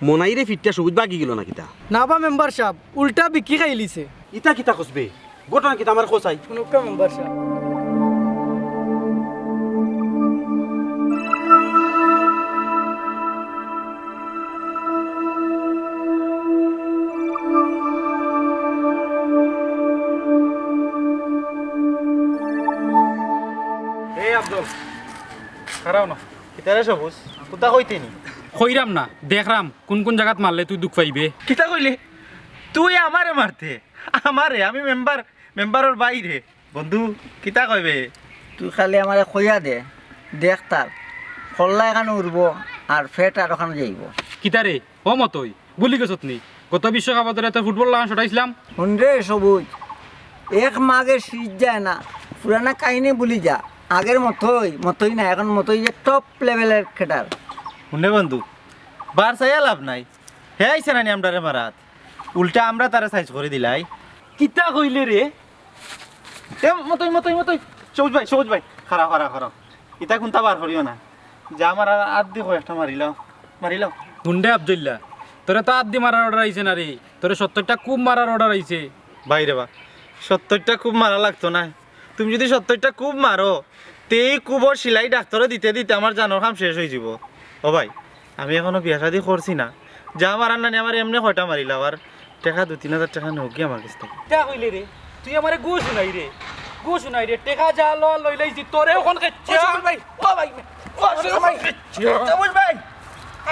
মনাইরে ফিরতে সবুজ বাগি গেলো না কিতা? না বা মেম্বার সাব, উল্টা বিকি খাইলিছে। ইতা কিতা কস বে? ঘটনা কিতা আমারে কও চাই? হুনুক্কা মেম্বার সাব। এই আব্দুল, খাড়াও না। কিতারে সবুজ? কুন্তা কইতে নি? কইরাম না, দেখরাম কুন কুন জাগাত মারলে তুই দুখ পাইবে। কিতা কইলে? তুই আমারে মারতে? আমারে? আমি মেম্বার, মেম্বারর ভাইরে। বন্ধু, কিতা কইবে? তুই খালি আমারে কইয়া দে, দেখতার। কল্লা এখান উড়বো, আর ফেট আর ওখান যাইবো। কিতারে? ও মতই, ভুলি গেছত নি? গত বিশ্বকাপর দরে তোর ফুটবল লাগান ছুটাইছিলাম। হুন রে সবুজ, এক মাঘে সিরিজ যায় না, পুরানা কাহিনী ভুলি যা। আগের মতই, মতই না, এখন মতই যে টপ লেভেলের খেটার। হুন রে বন্ধু, বার চাইয়া লাভ নাই। হে আইছে না নি আমরারে মারাত? উল্টা আমরা তারে সাইজ করি দিলাই। কিতা কইলে রে? এ মতই, মতই, মতই। সবুজ ভাই, সবুজ ভাই। খাড়াও, খাড়াও, খাড়াও। ইতা কুন্তা বার করিও না। যা মারার আত দি কয় একটা মারিলাও। মারিলাও। হুন রে আব্দুল্লাহ, তোরে তো আত দি মারার অর্ডার আইছে না রে। তোরে সত্তইরটা কোপ মারার অর্ডার আইছে। ভাই রে বা, সত্তইরটা কোপ মারা লাগতো নায়। তুমি যুদি সত্তইরটা কোপ মারো, তে ই কোপর সিলাই ডাক্তরে দিতে দিতে আমার জানর কাম শেষ অইযিবো। ও ভাই, আমি এখনো বিয়া শাদি করছি না। যা মারার নানি আমারে এমনে কয়টা মারিলাও, আর টেকা দুই তিন হাজার টেকা নেওগি আমার গেছ থাকি। কিতা কইলে রে? তুই আমারে গু হুনাইরে, গু হুনাইরে, টেকা যা লওয়ার লইলাইছি, তোরে অখন খেচ্চা। ও সুমন ভাই, ও ভাই, ও সুমন ভাই, খেচ্চা। সবুজ ভাই,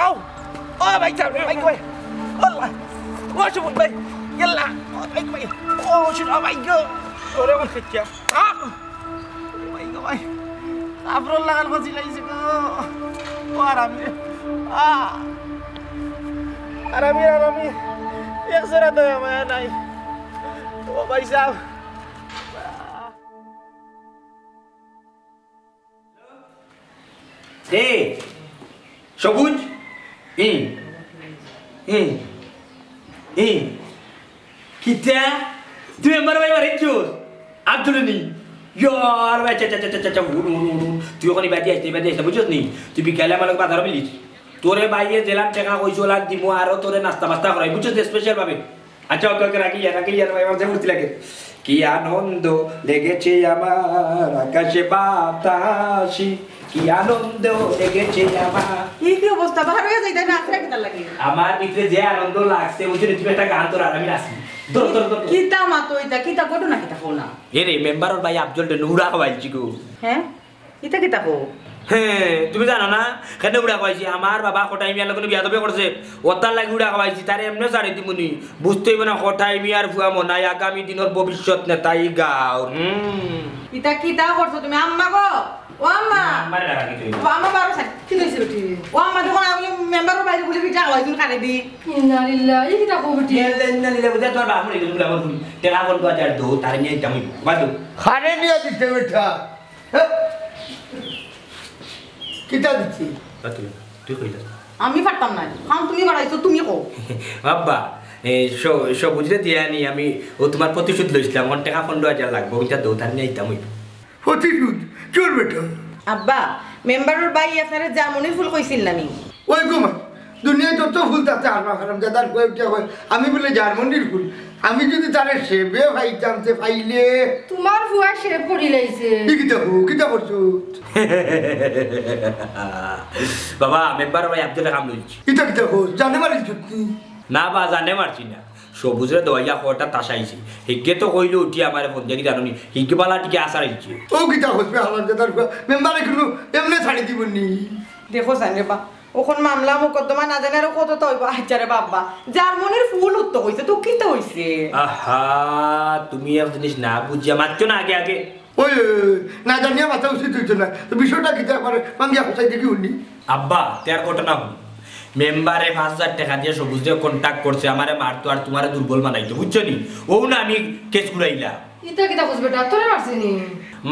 আও, ও ভাই, যাও, ভাই, ভাই, আল্লাহ, ও সুমন ভাই, ইয়াল্লা, ও ভাই, ভাই, ও সুমন ভাই গো, তোরে অখন খেচ্চা। আহ! ভাই গো ভাই, কাপড়র লাগান ফাঁসি লাগিছে গো। ও আরামি, আহ! আরামি, আরামি, এক জোড়া দয়া মায়া নাই। ও ভাই সাহেব। এ, সবুজ? ই, ই, ই। কিতা? তুই আমার ভাই মারিছস? আব্দুল নি? ইয়ার ভাই, চা, চা, চা, চা, চা, হুন, হুন, হুন, হুন। তুই অখন ইবাদি আইস না, ইবাদি আইস না, বুঝছস নি? তুই বিকালে আমার লগে বাজারো মিলিস। তোরে ভাইয়ে যেলান টেকা কইছে অলান দিমু, আরো তোরে নাস্তা মাস্তা করাই, বুঝছস নি? স্পেশাল ভাবে। আচ্ছা, ওকে, ওকে, রাখি, রাখি, ভাই, আমার যে ফুর্তি লাগে। কি আনন্দ লেগেছে আমার আকাশে বাতাসে, কি আনন্দ লেগেছে আমার। ই কি অবস্থা? বাহার অইয়া যাইতায় না, আছড়া কিতার লাগি? আমার ভিতরে যে আনন্দ লাগছে, বুঝছো নি, তুমি একটা গান তোর আর আমি নাচি। ধরো, ধরো, ধরো, ধরো। কিতা মাতো ইতা? কিতা ঘটনা কিতা কও না? এ রে, মেম্বারর ভাই আফজলরে নুরা খাওয়াইছি গো। হ্যাঁ? ইতা কিতা কও? হ্যাঁ, তুমি জানো না? কেনে উড়া খাওয়াইছি? আমার বাবা কটাই মিয়ার লগে বিয়াদবি করছে। অতার লাগি উড়া খাওয়াইছি, তারে এমনে ছাড়ি দিমুনি। বুঝতে অইবো না, কটাই মিয়ার ফুয়া মনাই আগামী দিনর ভবিষ্যৎ নেতা ই গাঁওর। হুম। ইতা কিতা করছো তুমি আম্মা গো? ও আম্মা। আম্মারে ডাকা কি তুই? ও আম্মা, বারো সাইড। কি হইছে বেটি? ও আম্মা, দেখো না, আমি মেম্বারর বাইরে বলে বিটা খাওয়াই তুমি কানে দি। ইন্না লিল্লাহ, ই কিতা কও বেটি? ইন্না লিল্লাহ, ইন্না লিল্লাহ, বুঝা তোমার বাপ মরে গেল, তুমি আমার হুনি। টেকা বলবো আজ আর দো, তারে নিয়ে যাবো। বাদু। খারে নিয়ে দিতে বেটা। হ্যাঁ? কিতা দিছি? তা তুই, তুই কইলে। আমি পারতাম না। খান তুমি বাড়াইছো, তুমি কও। বাবা, এ, স-, সবুজরে দিয়া আনি আমি, ও তোমার প্রতিশোধ লইছিলাম, অখন টেকা পনেরো হাজার লাগবো, ওইটা দো, তার নিয়ে আইতাম ওই। প্রতিশোধ? চোর বেটা। আব্বা, মেম্বারর ভাই আপনারে জার্মানির ফুল কইছিল না নি? ওই গো মা, দুনিয়ায় তত ফুল তাতে আর না, হারাম জাদার কয়ে উঠে কয়, আমি বলে জার্মানির ফুল। আমি যদি তারে সেবে পাইতাম, তে পাইলে। তোমার ফুয়া সেব করি লাইছে। ই কিতা হো, কিতা করছো? বাবা, মেম্বার ভাই আব্দুল কাম লইছি। ইতা কিতা হো, জানে মারি ছুটনি? না বা, জানে মারছি না। সবুজরে দোয়াইয়া কয়টা তাস আইছি। হিগে তো কইলো উঠি আমারে ফোন দেখি জানো নি। হিগে বালা টিকে আসার আইছে। ও কিতা হসবে হালার জাদার ফুয়া, মেম্বারে কিন্তু এমনে ছাড়ি দিব নি। দেখো জানে বা, অখন মামলা মোকদ্দমা না জানে আরো কততা অইবো। আচ্ছা রে বাবা, জার্মানির ফুল উঠতে কইছে, তো কিতা অইছে? আহা, তুমি এক জিনিস না বুঝিয়া মাতছো না আগে আগে। ওই, ওই, ওই, না জানিয়া মাতা উচিত অইতো না। তো বিষয়টা কিতা একবার ভাঙ্গিয়া কইছাই দেখি হুনি। আব্বা, তের ঘটনা হুন। মেম্বারে পাঁচ হাজার টেকা দিয়া সবুজরে contact করছে, আমারে মারতো আর তোমারে দুর্বল বানাইতো, বুঝছো নি? ও না আমি কেস ঘুরাইলা। ইতা কিতা কস বেটা, তোরে মারছে নি?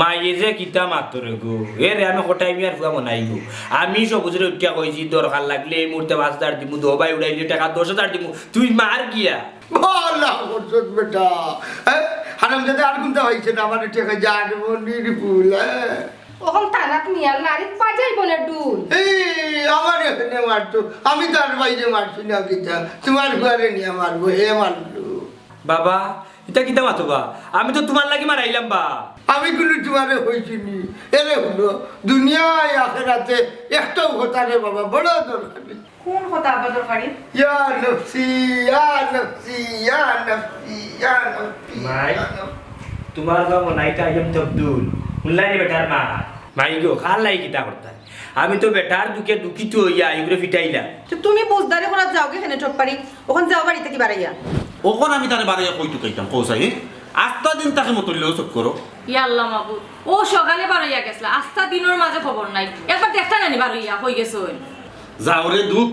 মাইয়ে যে কিতা মাতরে গো। এ রে, আমি কটাই মিয়ার ফুয়া মনাই গো। আমি সবুজরে উঠিয়া কইছি, দরকার লাগলে এই মুহূর্তে পাঁচ হাজার দিমু, দো ভাই উড়াইলে টেকা দশ হাজার দিমু। তুই মার গিয়া। ভালা করছত বেটা। হ্যাঁ? হারামজাদা আর কুনতা পাইছে না, আমারে টেকা জার্মানির ফুল, হ্যাঁ? অখন থানাত নিয়ার নারীত বাজাইবো না ডুল। এই, আমার এখানে মারতো। আমি তার বাইরে মারছি না কিতা। তোমার ঘরে নিয়ে মারবো, হে মারলো। বাবা, ইতা কিতা মাতো বা? আমি তো তোমার লাগি মারাইলাম বা। আমি কুনু তোমারে কইছি নি। এরে হুনো, দুনিয়ায় আখেরাতে একটাউ কথা রে বাবা, বড় দরকারি। কোন কথা আব্বা দরকারি? ইয়া নফসি, ইয়া নফসি, ইয়া নফসি, ইয়া নফসি, মাই, ইয়া নফসি। তোমার বাবা নাইটা আইয়াম তবদুল। হুনলায় নি বেটার মা? মাই গো, কার লাগি কিতা করতায়? আমি তো বেটার দুখে দুখিত অইয়া ইগুরে ফিটাইলাম। তো তুমি বুঝদারি করাত যাওগি কেনে টপপারি? অখন যাও বাড়ি থাকি বারাইয়া। অখন আমি তারে বারাইয়া কই তুকাইতাম, কও চাই, হে? আস্তা দিন তাকে মতল্লেও চুপ করো। ইয়া আল্লাহ মাবুদ, ও সকালে বারাইয়া গেছলা, আস্তা দিনর মাঝে খবর নাই। একবার দেখতা না নি বারাইয়া, কই গেছে ওই? যাও রে দুখ,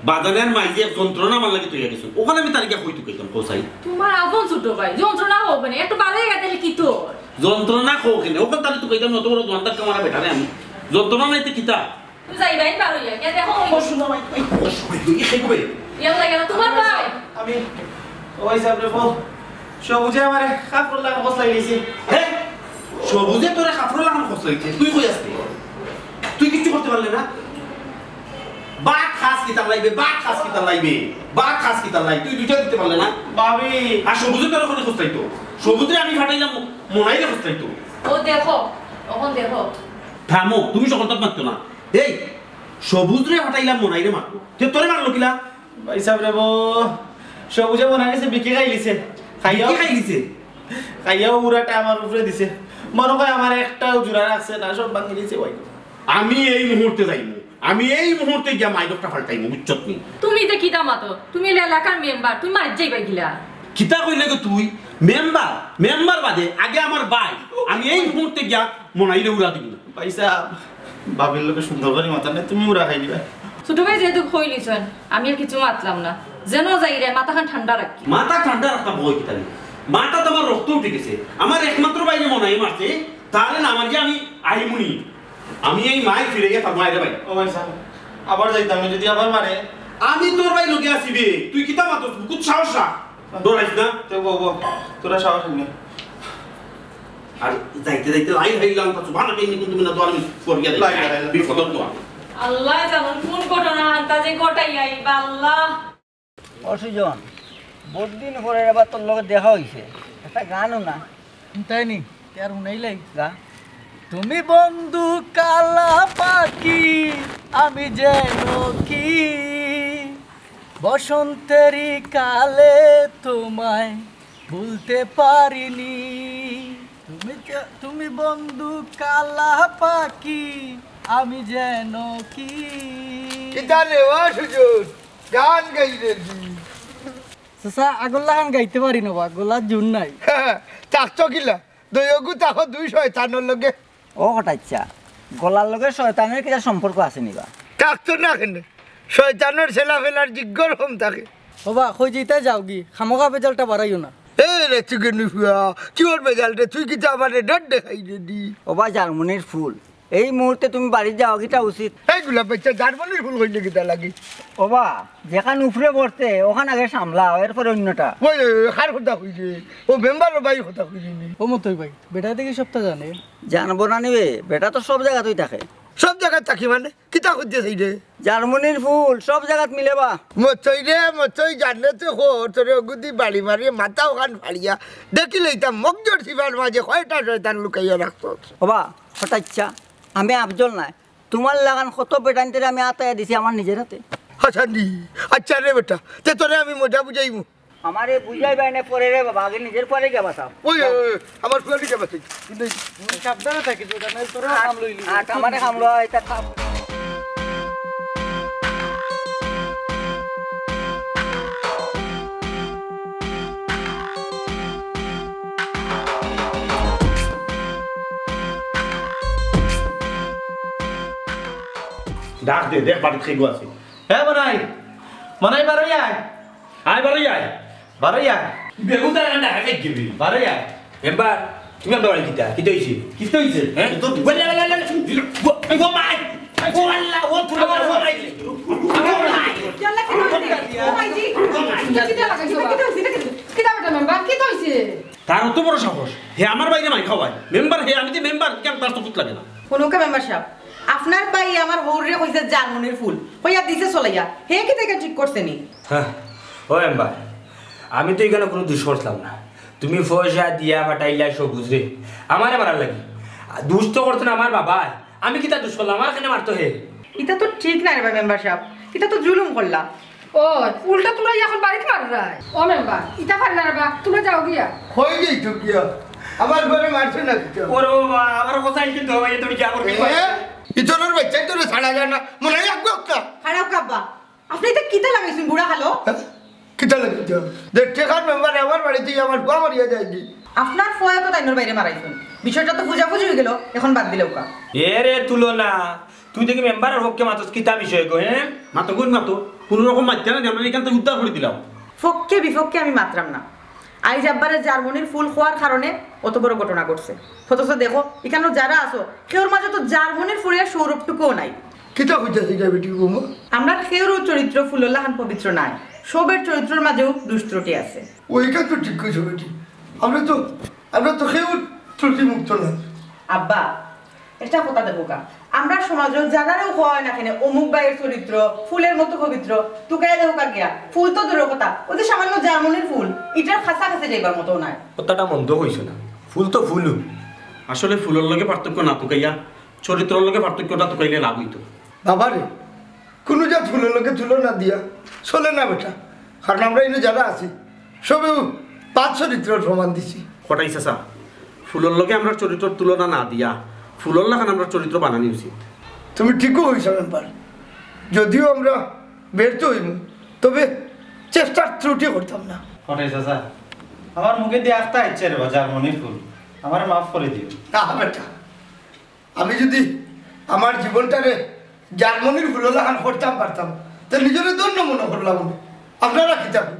বাজানের মাইজে এক যন্ত্রণা আমার লাগি তৈয়া গেছে। অখন আমি তারে গিয়া কই তুকাইতাম, কও চাই? তোমার আপন ছোট ভাই, যন্ত্রণা কও কেনে? একটু বারাইয়া গেলে কিতা অয়? যন্ত্রণা কও কেনে? অখন তারে তুকাইতাম, অত বড় দোয়ান ধাক্কা মারা বেটারে আমি। যন্ত্রণা নাইতে কিতা? তুমি যাইবায় নি বারাইয়া, গিয়া দেখো। ও শোনো ভাই, ভাই, ও শোনো ভাই, তুই কি খাইবো ভাই? ইয়াল্লা, ইয়াল্লা, তোমার ভাই। আমি, ও ভাই সাহেব রে, বউ, সবুজে আমারে কাপড় লাগান খোঁজ লাগিয়েছি। হে? সবুজে তোরে কাপড় লাগান খোঁজ লাগিয়েছে? তুই কই আসলি? তুই কিচ্ছু করতে পারলে না? ভাত খাস কিতার লাগি বে, ভাত খাস কিতার লাগি বে, ভাত খাস কিতার লাগি? তুই দুইটা দিতে পারলে না? ভাবি। আর সবুজে তোরে কোনে খোঁজ পাইতো? সবুজরে আমি ফাটাইলাম, মনাইরে খোঁজ পাইতো। ও দেখো, অখন দেখো। থামো, তুমি সকলটা মারতো না। এই, সবুজরে ফাটাইলাম মনাইরে মারতো। তে তোরে মারলো কিলা? ভাই সাহেব রে বো, সবুজে মনাইর গেছে বিকি খাইলিছে। খাইয়াও বিকি খাইলিছে? খাইয়াও উড়াটা আমার উপরে দিছে। মনে কয় আমার একটাও জোড়া রাখছে না, সব ভাঙি দিছে ভাই। আমি এই মুহূর্তে যাইমু, আমি এই মুহূর্তে গিয়া মাইকটা ফাল্টাইমু, বুঝছত নি? তুমি ইতা কিতা মাতো? তুমি এলাকার মেম্বার, তুমি মারিত যাইবায় কিলা? কিতা কইলে গো তুই? মেম্বার, মেম্বার বাদে আগে আমার ভাই। আমি এই মুহূর্তে গিয়া মনাইরে উড়া দিমু। ভাই সাহেব, ভাবির লগে সুন্দর করি মাতা নাই, তুমি উড়া খাই দিবা। ছোট ভাই যেহেতু কইলিছইন, আমি আর কিছু মাতলাম না। যেন যাইরে, মাথাখান ঠান্ডা রাখি। মাথা ঠান্ডা রাখতাম বই কিতা নি? মাথা তো আমার রক্ত উঠি গেছে। আমার একমাত্র ভাইরে মনাই মারছে, তারে না মারিয়া আমি আইমু নি। আমি এই মাই ফিরে গিয়া তার মাইরে ভাই। ও ভাই সাহেব, আবার যাইতাম না, যদি আবার মারে? আমি তোর ভাই লগে আছি বে, তুই কিতা মাতস? বুকুত সাহস রাখ, ডরাইস না। তে বউ, বউ, তোরা সাহস নি। আর যাইতে যাইতে লাই হাইলাম, তা সুবহান আল্লাহ, ইন্নি কুনতু মিনাজ জালিমিন, পড়িয়া দেখ। লা ইলাহা ইল্লাল্লাহ। বিপদর দোয়া। আল্লাহ জানইন কোন ঘটনা আনতা যে ঘটাই আইবা আল্লাহ। ও সুজন, বহুত দিন পরে এবার তোর লগে দেখা অইছে, একটা গান হুনা। তাই নি? তে আর হুনাইলাই। গা। তুমি বন্ধু কালা পাখি, আমি যেন কি বসন্তেরই কালে তোমায় ভুলতে পারিনি। তুমি কে-, তুমি বন্ধু কালা পাখি, আমি যেন কি। কিতা রে ও সুজন, গান গাইরে দি। চাচা, আগর লাখান গাইতে পারি না বা, গলাত জোর নাই। থাকতো কিলা? দৈগু তাকো দুই শয়তানর লগে। ও কটাইচ্ছা, গলার লগে শয়তানের কিতা সম্পর্ক আছে নি বা? থাকতো না কেনে? শয়তানর ছেলা ফেলার জিগর কম থাকে। ওবা, কই যে ইতায় যাওগি, খামোখা বেজালটা বাড়াইও না। এ রে, তুই কেন ফুয়া? কি ওর বেজাল রে? তুই কিতা আমারে ডর দেখাই রে দি? ওবা, জার্মানির ফুল, এই মুহূর্তে তুমি বাড়ি যাওয়া কিতা উচিত। এই গোলাপ বাচ্চা, জার্মানির ফুল কইলে কিতা লাগে? ওবা, যেখান উপরে পড়তে, ওখান আগে সামলাও, এরপরে অন্যটা। ওই, ওই, ওই, কার কথা কইলে? ও মেম্বার ভাই কথা কইলে নি? ও মতই ভাই, বেটা দেখি সবটা জানে। জানবো না নিবে, বেটা তো সব জায়গাতেই থাকে। সব জায়গাত থাকি মানে? কিতা করতে চাই রে? জার্মানির ফুল সব জায়গাত মিলে বা। মতই রে, মতই জানলে তো খো, তোরে অগুদি বাড়ি মারিয়ে মাথা ওখান ফাড়িয়া। দেখি লইতাম মগজর সিবার মাঝে কয়টা শয়তান লুকাইয়া রাখছস। ওবা, হঠাৎ ইচ্ছা, আমি আফজল নায়। তোমার লাগান কত বেটাইন্তরে আমি আতায়া দিছি আমার নিজের হাতে। হাসানি, আচ্ছা রে বেটা, তে তোরে আমি মজা বুঝাইমু। আমারে বুঝাইবায় না পরে রে বাবা, আগে নিজের পরে গিয়া বাঁচাও। ওই, ওই, ওই, আমার ফুয়ালি গিয়া বাঁচাই। কিন্তু সাবধানে থাকিস, ওটা নাইলে তোরও আর, কাম লইলি। আর আমারে কাম লয়, এটা কাম। ডাক দে, দেখ বাড়িত কে গো আছে। এ বনাই, বনাই বারই আয়। আয় বারই আয়। বারই আয়। বেগুতা রান্না খাই গেবি। বারই আয়। মেম্বার, তুমি আমরা বাড়ি কিতা? কিতা হইছে? কিতা হইছে? হ্যাঁ? তো বলে, বলে, বলে, বলে। ও, ও মাই। ও আল্লাহ, ও তুই, ও মাই। ও মাই। ইয়াল্লা, কিতা হইছে? ও মাই জি। কিতা লাগাইছো? কিতা হইছে? কিতা হইছে? কিতা বেটা মেম্বার? কিতা হইছে? তার অত বড় সাহস, হে আমার বাইরে মাই খাওয়ায়। মেম্বার হে, আমি যে মেম্বার, কেন তার তো পুত লাগে না। হুনুক্কা মেম্বার সাব, আপনার ভাই আমার হউররে কইছে জার্মানির ফুল, কইয়া দিছে চলাইয়া, হে কিতা ইখান ঠিক করছে নি? হ্যাঁ, ও মেম্বার, আমি তো ইখানো কুনু দুষ করছলাম না। তুমি পয়সা দিয়া পাঠাইলা সবুজরে, আমারে মারার লাগি। দুষ তো করছে না আমার বাবায়, আমি কিতা দুষ করলাম, আমার কেনে মারতো হে? ইতা তো ঠিক নায় রে বা মেম্বার সাব, ইতা তো জুলুম করলা। ও, উল্টা তুমরা অখন বাড়িত মাররায়। ও মেম্বার, ইতা পারে না রে বা, তুমরা যাও গিয়া। কই যাইতো গিয়া? আমার ঘরে মারছে না কিতা? ওরে বাবা, আমার কথা কিন্তু হবে, তুমি কি আবার কি এ? ইতরের বাচ্চাই তোরে ছাড়া যায় না, মনে হয় আগুয়া একটা। খারাপ কাব্বা, আপনে ইতা কিতা লাগাইছইন বুড়া কালো? হ্যাঁ? কিতা লাগাইছো? যে টেকার মেম্বারে আমার বাড়িত আমার ফুয়া মারিয়া যায়গি। আপনার ফুয়ায় তো তাইনর বাইরে মারাইছইন, বিষয়টা তো বুঝাবুঝি অইগেলো, অখন বাদ দিলাউক্কা। এ রে তুলনা, তুই দেখি মেম্বারর পক্ষে মাতস, কিতা বিষয় গো, হ্যাঁ? মাতো গুন মাতো, কুনু রকম মাতিয়া না, আমরা ইখান থাকি উদ্ধার করি দিলাম। পক্ষে বিপক্ষে আমি মাতরাম না। আইজ আব্বারে জার্মানির ফুল খোয়ার কারণে অত বড় ঘটনা ঘটছে। অথচ দেখো, ইখানো যারা আছো, কেউর মাঝে তো জার্মানির ফুলের সৌরভটুকুও নাই। কিতা কইতাছে ইটা বেটি বৌমা? আমরার কেউরও চরিত্র ফুলর লাখান পবিত্র নায়। সবের চরিত্রর মাঝেও দুষ ত্রুটি আছে। ওইটা তো ঠিক কইছো বেটি। আমরা তো, আমরা তো কেউ ত্রুটি মুক্ত না। আব্বা, একটা কথা দেখো কা, আমরা সমাজও যারারেও কওয়া অয় না কেনে, অমুক ভাইয়ের চরিত্র ফুলের মতো পবিত্র, তুকাইয়া দেখো কা গিয়া, ফুল তো দূরের কথা, ওই যে সামান্য জার্মানির ফুল, ইটার কাছাকাছি যাইবার মতো নায়। কথাটা মন্দ কইছো না, ফুল তো ফুলউ। আসলে ফুলর লগে পার্থক্য না তুকাইয়া চরিত্রর লগে পার্থক্যটা তুকাইলে লাভ অইতো। বাবারে, কুনু জাত ফুলর লগে তুলনা দিয়া চলে না বেটা, কারণ আমরা ইনো যারা আছি সবেউ পাঁচ চরিত্রর প্রমাণ দিছি। কটাই চাচা, ফুলর লগে আমরার চরিত্রর তুলনা না দিয়া ফুলর লাখান আমরার চরিত্র বানানি উচিত। তুমি ঠিকউ কইছো মেম্বার, যদিও আমরা ব্যর্থ অইমু, তবে চেষ্টার ত্রুটি করতাম না। কটাই চাচা, আমার মুখেদি আখতা আইছে রে বা, জার্মানির ফুল, আমারে মাফ করি দিও। না বেটা, আমি যদি আমার জীবনটারে জার্মানির ফুলর লাখান করতাম পারতাম, তে নিজরে ধন্য মনো করলাম। আপনারা কিতা কইন?